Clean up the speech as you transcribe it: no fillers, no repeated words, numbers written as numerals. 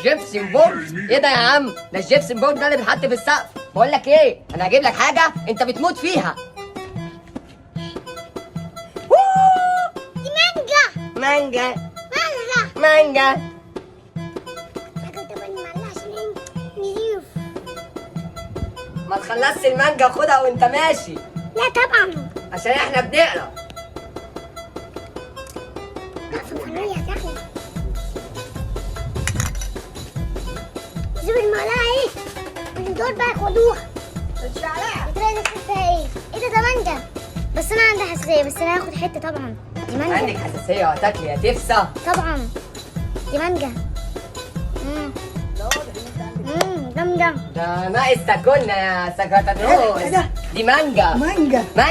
gypsum board؟ ايه ده يا عم؟ ده ال gypsum board ده اللي بيتحط في السقف. بقول لك ايه، انا هجيب لك حاجة انت بتموت فيها. دي مانجا. مانجا. مانجا. مانجا. حاجة طبعا معلقة عشان ايه؟ نضيف. ما تخلصش المانجا، خدها وانت ماشي. لا طبعا. عشان احنا بنقرا. لا فنية يا اخي. شوف المعلقة ايه؟ اللي دول بقى خدوها. بتلاقي فيها ايه؟ ايه ده؟ ده مانجا. بس انا عندي حساسية، بس انا هاخد حتة طبعا. دي مانجا. عندك حساسية وهتاكلي يا تفسه؟ طبعا دي مانجا. جامدة. ده ناقص تاكلنا يا سكرتاتوس. إيه ده؟ دي مانجا. مانجا. مانجا.